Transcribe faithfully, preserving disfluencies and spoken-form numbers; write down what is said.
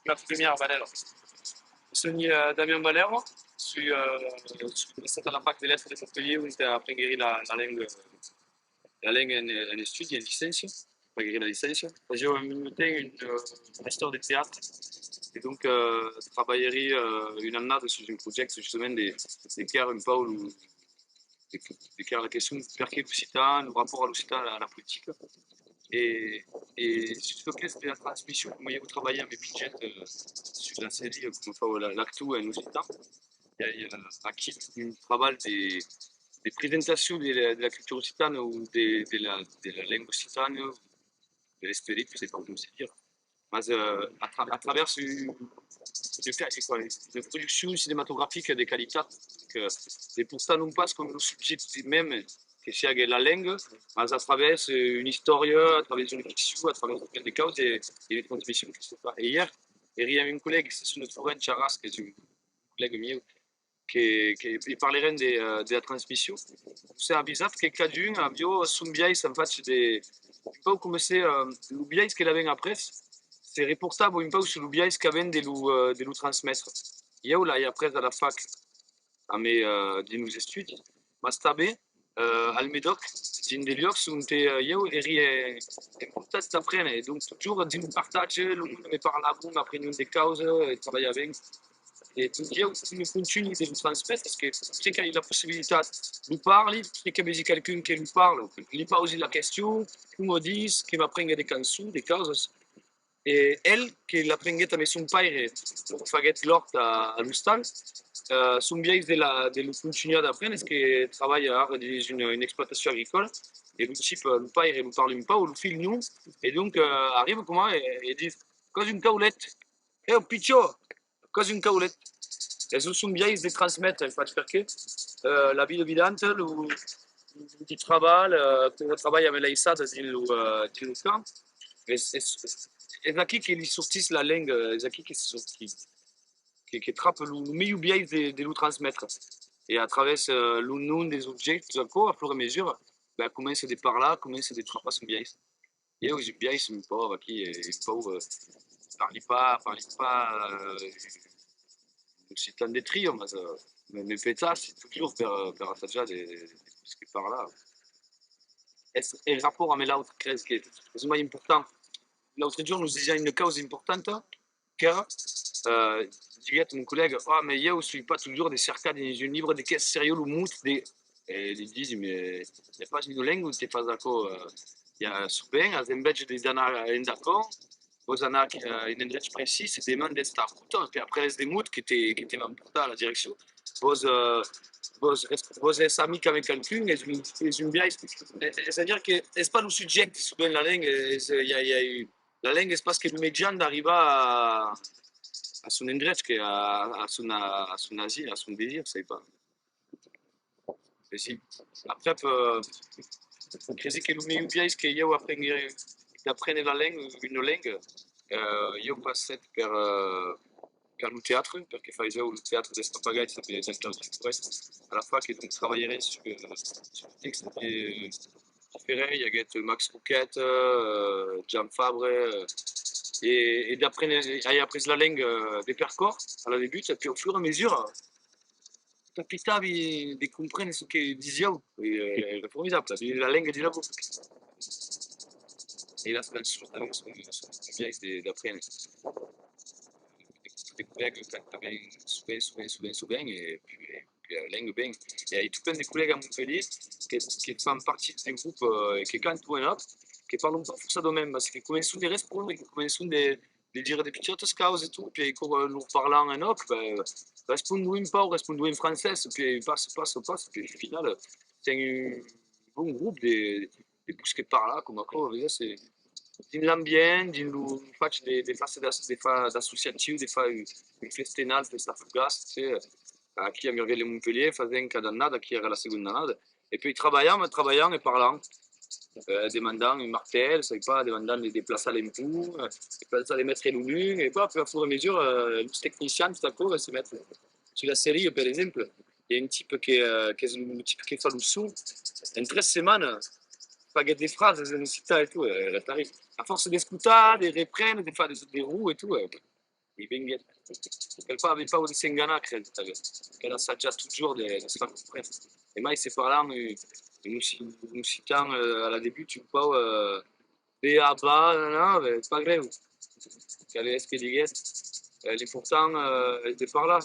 la première Valera. Soi, euh, Damien Valera, soi, euh, soi estat a la fac de letras de Montpelhièr, ont aprenguèri la, la lenga, la lenga en, en estudi, en licéncia, faguèri la licéncia. Fasiá en meme temps un, euh, màster de teatre, e donc, euh, trabalhèri, euh, una annada sus un projècte justament de, de quèrre un pauc lo, de, de quèrre la question perqué l'occitan, lo rapòrt a l'occitan, a la politica. E, e sus lo qu'es de la transmission, coma ieu trabalhi amb Bridget, euh, sus la seria, coma fau la, l'actor en occitan, i a, i a aquí un trabalh de, de presentacion de la, de la cultura occitana o de, de la, de la lenga occitana, de l'esperit, sai pas com se dire, mas, euh, a, tra a travèrs un, de, de, de produccion cinematografica de qualitat, que de portar non pas com lo subjècte mème que siague la lenga, mas a travèrs, euh, una istòria, a travèrs una ficcion, a travèrs de causas e, e de transmission, que se fa. E ièr, èri amb un collègue, se sona Florent Charras, qu'es un collègue mieu, que, que i parlerem de, euh, de la transmission. Nos sèm avisats que cadun aviá son biais en fach de, un pauc coma se, euh, lo biais que l'avèm après se reportava un pauc sus lo biais qu'avèm de lo, euh, de lo transmetre. Ieu l'ai après a la fac, amé, euh, dins los estudis, mas tanben, euh, al Medòc, dins de luòcs onte, euh, ieu èri, euh, en portat d'aprene, e donc totjorn dins lo partatge, lo monde me parlava, m'aprenián de causas, e trabalhavan. E donc ieu me contunhi de lo transmetre, es que se qu'ai la possibilitat, lo parli, se que vesi qualqu'un que lo parla, li pausi la question, coma dis, que m'aprenga de cançons, de causas. E el, que l'aprenguèt amé son paire, faguèt l'òrt a, a l'ostal, euh, son biais de la, de lo contunhar d'aprene es que trabalha ara dins una, una explotacion agricòla, e lo tip, euh, lo paire lo parla un pauc, lo filh non, e donc, euh, arriba coma e, e ditz: "Quò's un caulet?" "Eh, pichon, quò's un caulet?" Es lo son biais de transmetre, en fach, perqué, euh, la vida vidanta, lo, lo trabalh, euh, que trabalha amé l'aissada dins lo, euh, dins lo camp, es, es, es aquí que li sortís la lenga, es aquí que, que, que trapa lo, lo melhor biais de, de lo transmetre. E a travèrs, euh, lo nom des objèctes, tot aquò, a fur e a mesura, ben, comença de parlar, comença de trapar son biais. Ieu es un biais un pauc aquí, eh, un pauc, eh, parli pas, parli pas, eh, occitan de trio, mas, eh, me, me petassi totjorn per, per assajar de, de, de parlar. Es, en rapòrt amé l'autre, cresi que es mai important. L'autre jorn nos disiam una causa importanta, qu'èra, eh, diguèt mon collèga: "Ah, mas ieu soi pas totjorn de cercar dins un libre de qu'es seriós lo mot de", e li disi: "Mas i a pas una lenga ont te fas aquò, eh, i a sovent, as enveja de, d'anar endacòm, vòs anar, eh, en endrech precís, e demandes ta rota, e aprenes de mots que te, que te van portar a la direccion. Vòs, eh, vòs res-, vòs èsser amic amé qualqu'un, es un, es un biais, eh, es a dire que es pas lo subjècte, sovent la lenga, es, eh, i a, i a, la lenga es pas que lo mejan d'arribar a, a son endrech, que a, a son, a, a son asil, a son desir, sai pas." E si. Aprèp, eh, cresi que lo melhor biais que ieu aprenguèri, d'aprene la lenga, una lenga, eh, ieu passèt per, eh, per lo teatre, perque fasiáu lo teatre dels papagais de, del Claudi Forest a la fac, e donc trabalhèrem sus, eh, sus de textes de, diferents, i aguèt Max Rouquette, eh, Jean Fabre, eh, e, e d'aprene, ai aprés la lenga, eh, de per còr a la debuta, e puèi au fur e a mesura capitavi de comprene çò que disiáu, e, eh, èra formidable, la lenga de la boca. E las cançons tanben son, son un biais de, d'aprene. De collègas que cantan sovent, sovent, sovent, sovent, e puèi, e puèi la lenga ven. E ai totjorn de collègas a Montpelhièr que, que fan partida de grops, eh, e que cantan en òc, que parlan pas forçadament, mas que començan de respondre, que començan de, de dire de pichòtas causas e tot, puèi quand, eh, lor parlam en òc, ben, respondon un pauc, respondon en francés, puèi passa, passa, passa, puèi al final, ten un bon grop de, de pus que parlar, coma aquò, veses, dins l'ambient, dins lo fach de, de far, de, de far d'associatiu, de far un, un festenal, festa fugaç, tu sais, aquí a Mirvièlh de Montpelhièr, fasèm cada annada, aquí èra la segonda annada, e puèi trabalham, trabalham e parlam, eh, demandam un martèl, sai pas, demandam de, de plaçar l'empont, eh, de plaçar, de metre lo lum, e puèi, a fur e a mesura, eh, los tecnicians, tot aquò, eh, se meten sus la seria, per exemple. I a un tipe que, eh, qu'es lo tipe que fa lo son, en tres setmanas, faguèt de frasas en occitan e tot, eh, èra terrible. A fòrça d'escotar, de reprene, de far de, de rots e tot, eh, i venguèt. Cal pas aver paur de s'enganar, cresi, tanben. Cal assajar totjorn de, de se far comprene. E mai se parlam un, un occi-, un occitan, eh, a la debuta, un pauc, eh, B A B A, nanana, ben, pas grèu. Cal es que diguèt, eh, l'important, eh, es de parlar.